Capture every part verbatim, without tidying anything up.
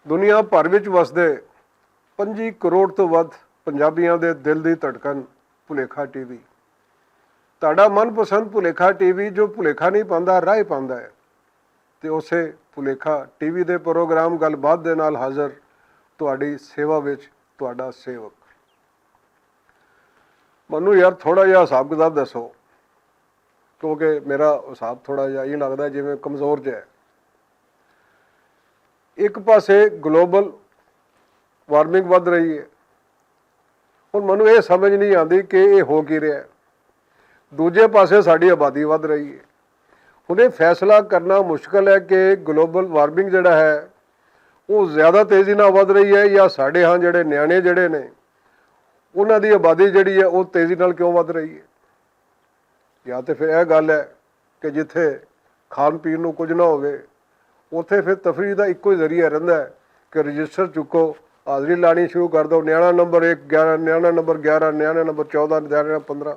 دنیا بھر وچ وسدے پنجی کروڑ توں ودھ پنجابیاں دے دل دی دھڑکن، بھلیکھا ٹی وی۔ تہاڈا من پسند بھلیکھا ٹی وی جو بھلیکھا نہیں پاندا، راہ پاندا ہے۔ تے اسے بھلیکھا ٹی وی دے پروگرام گل بات دے نال حاضر، تہاڈی سیوا وچ تہاڈا سیوک۔ مینوں یار تھوڑا جہا حساب کتاب دسو، کیونکہ میرا حساب تھوڑا جہا ایہہ لگدا ہے جیویں کمزور جہا ہے۔ اک پاسے گلوبل وارمنگ ودھ رہی ہے، ہن مینوں ایہہ سمجھ نہیں آندی کہ ایہہ ہو کی رہیا ہے۔ دوجے پاسے ساڈی آبادی ودھ رہی ہے۔ ہن ایہہ فیصلہ کرنا مشکل ہے کہ گلوبل وارمنگ جیہڑا ہے، او زیادہ تیزی نال ودھ رہی ہے یا ساڈے ہاں جیہڑے نیانے جیہڑے نے، انہاں دی آبادی جیہڑی ہے او تیزی نال کیوں ودھ رہی ہے؟ یا تے فیر ایہہ گل ہے کہ جتھے کھان پین نوں کجھ نہ ہووے، اتھے فیر تفریح دا اکو ہی ذریعہ رہندا ہے کہ رجسٹر چکو، حاضری لانی شروع کر دو، نیانا نمبر اک گیارہ، نیانا نمبر گیارہ، نیانا نمبر چودہ، نیانا نمبر پندرہ۔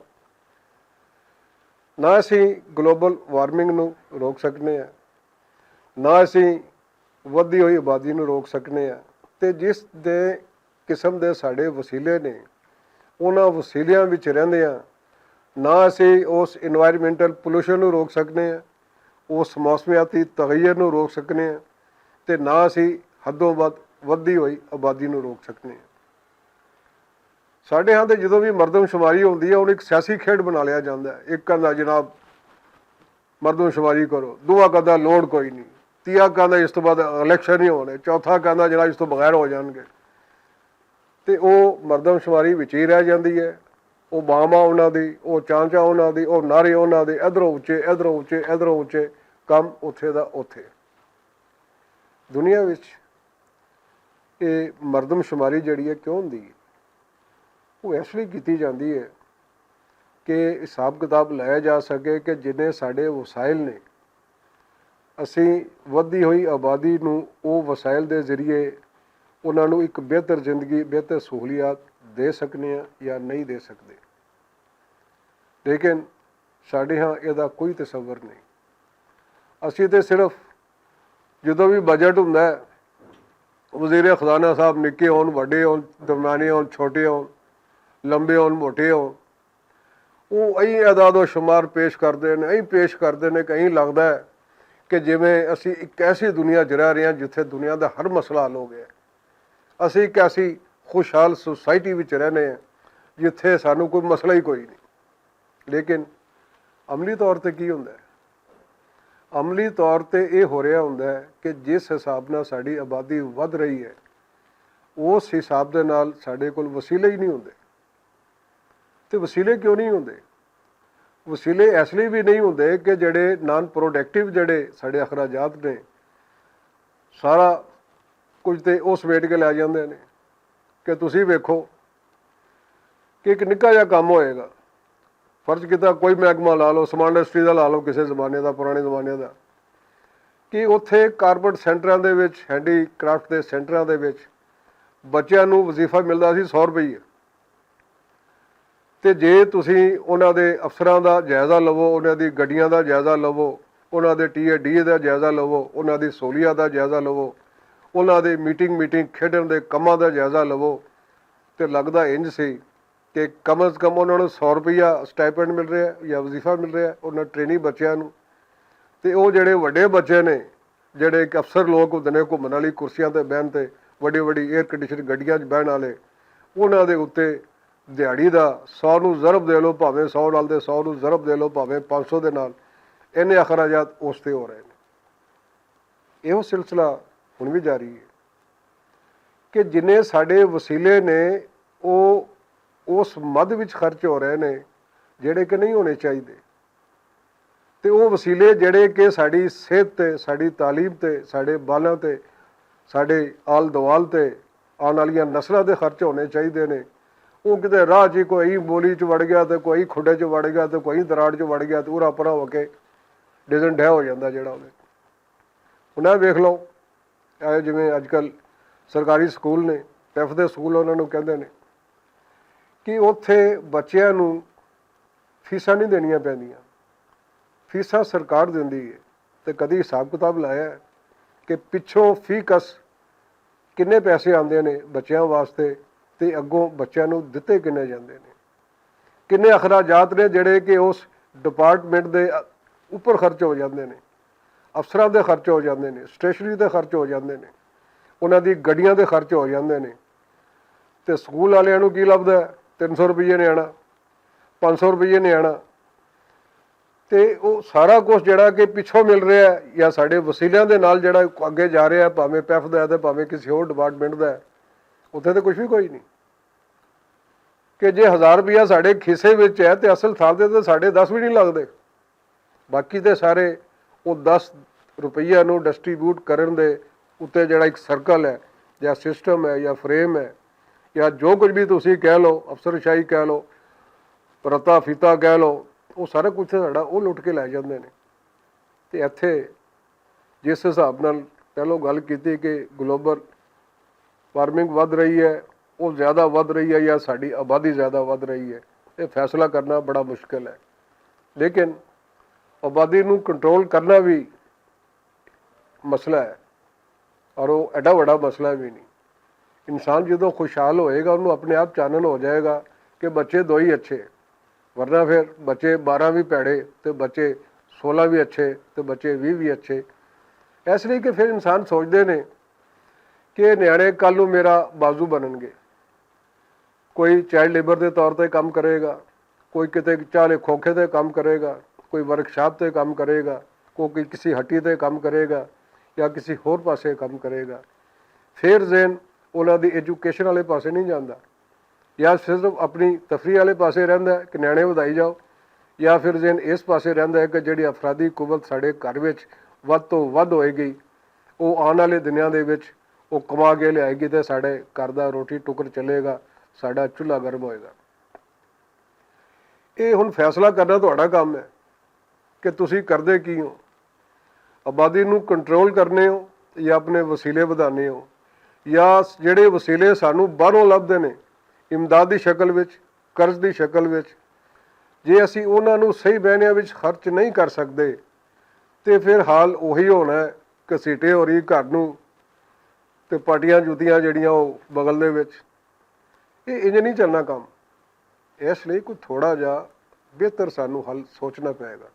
نہ اسی گلوبل وارمنگ نوں روک سکنے ہیں، نہ اسی ودھدی ہوئی آبادی نوں روک سکنے ہیں۔ تے جس دے قسم دے ساڈے وسیلے نے، انہاں وسیلیاں وچ رہندے ہاں، نہ اسی اس انوائرمنٹل پولوشن نوں روک سکنے ہاں، اس موسمیاتی تغیر نوں روک سکنے ہاں، تے نہ اسی حدوں ود ودھدی ہوئی آبادی نوں روک سکنے ہاں۔ ساڈے ہاں تے جدوں وی مردم شماری ہوندی ہے، انہوں اک سیاسی کھیڈ بنا لیا جاندا ہے۔ اک کہندا جناب مردم شماری کرو، دووا کہندا لوڑ کوئی نہیں، تیا کہندا اس تو بعد الیکشن نہیں ہونے، چوتھا کہندا جناب اس تو بغیر ہو جان گے۔ تے او مردم شماری وچ ہی رہ جاندی ہے۔ او باواں انہاں دی، او چانچا انہاں دی، او نعرے انہاں دے، ادھروں اچے، ادھروں اچے، ادھروں اچے، کم اتھے دا اتھے۔ دنیا وچ اے مردم شماری جیہڑی ہے کیوں ہوندی ہے؟ او ایس لئی کیتی جاندی ہے کہ حساب کتاب لایا جا سکے کہ جنہیں ساڈے وسائل نے، اسی ودھدی ہوئی آبادی نوں او وسائل دے ذریعے انہاں نوں اک بہتر زندگی، بہتر سہولیات دے سکنے ہاں یا نہیں دے سکدے۔ لیکن ساڈے ہاں ایہدا کوئی تصور نہیں۔ اسی تے صرف جدوں وی بجٹ ہوندا ہے، وزیر خزانہ صاحب نکے ہون، وڈے ہون، درمیانے ہون، چھوٹے ہون، لمبے ہون، موٹے ہون، او ایں اعداد و شمار پیش کردے نے، ایں پیش کردے نے کہ ایں لگدا ہے کہ جیویں اسی اک ایسی دنیا چ رہ رہے ہاں جتھے دنیا دا ہر مسئلہ حل ہو گیا ہے۔ اسی اک ایسی خوشحال سوسائٹی وچ رہنے ہیں جتھے سانوں کوئی مسئلہ ہی کوئی نہیں۔ لیکن عملی طور تے کی ہوندا ہے؟ عملی طور تے ایہہ ہو رہیا ہوندا ہے کہ جس حساب نال ساڈی آبادی ودھ رہی ہے، اس حساب دے نال ساڈے کول وسیلے ہی نہیں ہوندے۔ تے وسیلے کیوں نہیں ہوندے؟ وسیلے ایس لئی وی نہیں ہوندے کہ جیہڑے نان پروڈکٹیو جیہڑے ساڈے اخراجات نے، سارا کچھ تے اس ویٹ کے لے جاندے نے۔ کہ تسی ویکھو کہ اک نکا جا کم ہوئے گا، فرض کیتا کوئی محکمہ لا لو، سمارٹ انڈسٹری دا لا لو، کسے زمانے دا، پرانے زمانے دا، کہ اتھے کارپوریٹ سینٹراں دے وچ، ہینڈی کرافٹ دے سینٹراں دے وچ بچیاں نوں وظیفہ ملدا سی سو روپیے۔ تے جے تسی انہاں دے افسراں دا جائزہ لوو، انہاں دی گڈیاں دا جائزہ لوو، انہاں دے ٹی اے ڈی اے دا جائزہ لوو، انہاں دی سولیا دا جائزہ لوو، انہاں دے میٹنگ میٹنگ کھیڈن دے کماں دا جائزہ لوو، تے لگدا انج سی کہ کم از کم انہاں نوں سو روپیہ سٹائپنڈ مل رہیا ہے یا وظیفہ مل رہیا ہے انہاں ٹرینی بچیاں نوں۔ تے او جڑے وڈے بچے نے، جڑے اک افسر لوگ ہوندے نے گھومن والی کرسیاں تے بہن تے، وڈی وڈی ایئر کنڈیشن گڈیاں چ بہن والے، انہاں دے اتے دیہاڑی دا سو نوں ضرب دے لو، بھاویں سو نال دے سو نوں ضرب دے لو، بھاویں پنج سو دے نال، اینے اخراجات اس تے ہو رہے نے۔ ایہو سلسلہ ہن وی جاری ہے کہ جنہیں ساڈے وسیلے نے، او اس مد وچ خرچ ہو رہے نے جڑے کہ نہیں ہونے چاہیدے۔ تے او وسیلے جڑے کہ ساڈی صحت تے، ساڈی تعلیم تے، ساڈے بالاں تے، ساڈے آل دوال تے، آن والیاں نسلاں تے خرچ ہونے چاہیدے نے۔ او کتے راہ چ کوئی بولی چ وڑ گیا تے کوئی کھڈے چ وڑ گیا تے کوئی دراڑ چ وڑ گیا تے اورا پرا ہو کے ڈیزن ڈھے ہو جاندا جڑا ہوے۔ ہن اے ویکھ لو، اے جویں اج کل سرکاری سکول نے، پیف دے سکول انہاں نوں کہندے نے کہ اوتھے بچیاں نوں فیساں نہیں دینیاں پیندیاں، فیساں سرکار دیندی ہے۔ تے کدی حساب کتاب لایا ہے کہ پچھوں فی کس کنے پیسے آندے نے بچیاں واسطے، تے اگوں بچیاں نوں دتے کنے جاندے نے؟ کنے اخراجات نے جڑے کہ اس ڈپارٹمنٹ دے اپر خرچ ہو جاندے نے، افسراں دے خرچ ہو جاندے نے، سٹیشنری دے خرچ ہو جاندے نے، انہاں دی گڈیاں دے خرچ ہو جاندے نے۔ تے سکول آلیاں نوں کی لبدا ہے؟ تین سو روپیے نے آنا، پانچ سو روپیے نے آنا۔ تے او سارا کچھ جڑا کہ پچھوں مل رہا ہے یا ساڈے وسیلیاں دے نال جڑا اگے جا رہا ہے، بھاویں پیف دا ہے تے بھاویں کسی ہور ڈپارٹمنٹ دا ہے، اتھے تے کچھ بھی کوئی نہیں۔ کہ جے ہزار روپیہ ساڈے کھیسے وچ ہے تے اصل تھاں تے تے ساڈے دس بھی نہیں لگدے۔ باقی تے سارے او دس روپیہ نوں ڈسٹریبیوٹ کرن دے اتے جڑا ایک سرکل ہے یا سسٹم ہے یا فریم ہے یا جو کچھ بھی تسی کہہ لو، افسر شاہی کہہ لو، رتا فیتا کہہ لو، او سارا کچھ ساڈا او لٹ کے لے جاندے نے۔ تے ایتھے جس حساب نال پہلو گل کیتی کہ گلوبل وارمنگ ودھ رہی ہے، او زیادہ ودھ رہی ہے یا ساڈی آبادی زیادہ ودھ رہی ہے، یہ فیصلہ کرنا بڑا مشکل ہے۔ لیکن آبادی نوں کنٹرول کرنا بھی مسئلہ ہے، اور وہ ایڈا وڈا مسئلہ بھی نہیں۔ انسان جدوں خوشحال ہوئے گا، انہوں اپنے آپ چانن ہو جائے گا کہ بچے دو ہی اچھے، ورنہ پھر بچے بارہ بھی پیڑے تے بچے سولہ بھی اچھے تے بچے ویہہ بھی اچھے۔ اس لیے کہ پھر انسان سوچدے نے کہ نیانے کل نوں میرا بازو بنن گے، کوئی چائلڈ لیبر دے طور تے کم کرے گا، کوئی کتے چالے کھوکھے تے کم کرے گا، کوئی ورکشاپ تے کم کرے گا، کوئی کسی ہٹی تے کم کرے گا یا کسی ہور پاسے کم کرے گا۔ پھر ذہن انہاں دی ایجوکیشن والے پاسے نہیں جاندا، یا صرف اپنی تفریح والے پاسے رہندا ہے کہ نیانے ودائی جاؤ، یا پھر ذہن اس پاسے رہندا ہے کہ جڑی افرادی قوت ساڈے گھر وچ ود تو ود ہوئے گی، او آن والے دنیاں دے وچ او کما کے لے آئے گی تے ساڈے گھر دا روٹی ٹکر چلے گا، ساڈا چولہا گرم ہوئے گا۔ اے ہن فیصلہ کرنا تہاڈا کم ہے کہ تسی کردے کی ہو؟ آبادی نوں کنٹرول کرنے ہو یا اپنے وسیلے ودھانے ہو؟ یا جڑے وسیلے سانوں باہروں لبھدے نے، امداد دی شکل وچ، قرض دی شکل وچ، جے اسی انہاں نوں صحیح معنیاں وچ خرچ نہیں کر سکدے، تے پھر حال اوہی ہونا ہے، گھسیٹے ہو رہی گھر نوں تے پاٹیاں جوتیاں جڑیاں او بغل دے وچ۔ یہ انج نہیں چلنا کم۔ اس لئی کوئی تھوڑا جا بہتر سانوں حل سوچنا پائے گا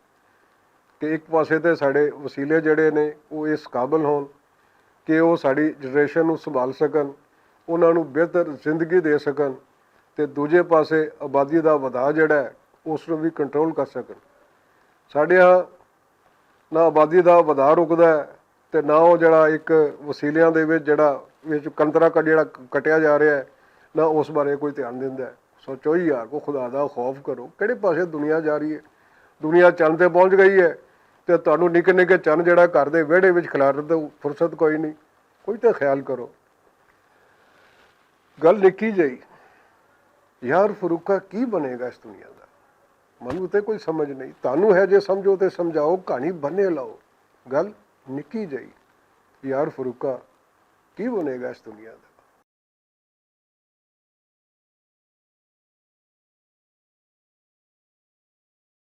کہ ایک پاسے تے ساڈے وسیلے جڑے نے او اس قابل ہون کہ او ساڈی جنریشن نوں سنبھال سکن، انہاں نوں بہتر زندگی دے سکن، تے دوجے پاسے آبادی دا ودھا جڑا ہے اس نوں وی کنٹرول کر سکن۔ ساڈے ہاں نہ آبادی دا ودھا رکدا ہے تے نہ او جڑا ایک وسیلیاں دے وچ جڑا وچ کنترا ک-، جڑا کٹیا جا رہا ہے، نہ اس بارے کوئی دھیان دیندا ہے۔ سوچو ہی یار، کو خدا دا خوف کرو، کہڑے پاسے دنیا جا رہی ہے؟ دنیا چند تے پہنچ گئی ہے تے تانوں نکے نکے چند جڑا گھر دے ویڑے وچ کھلارن تے فرصت کوئی نہیں۔ کوئی تے خیال کرو۔ گل نکی جئی۔ یار فروقہ کی بنے گا اس دنیا دا؟ مینوں تے کوئی سمجھ نہیں۔ تانوں ہے جے سمجھو تے سمجھاؤ، کہانی بنے لاؤ۔ گل نکی جئی۔ یار فروقہ کی بنے گا اس دنیا دا؟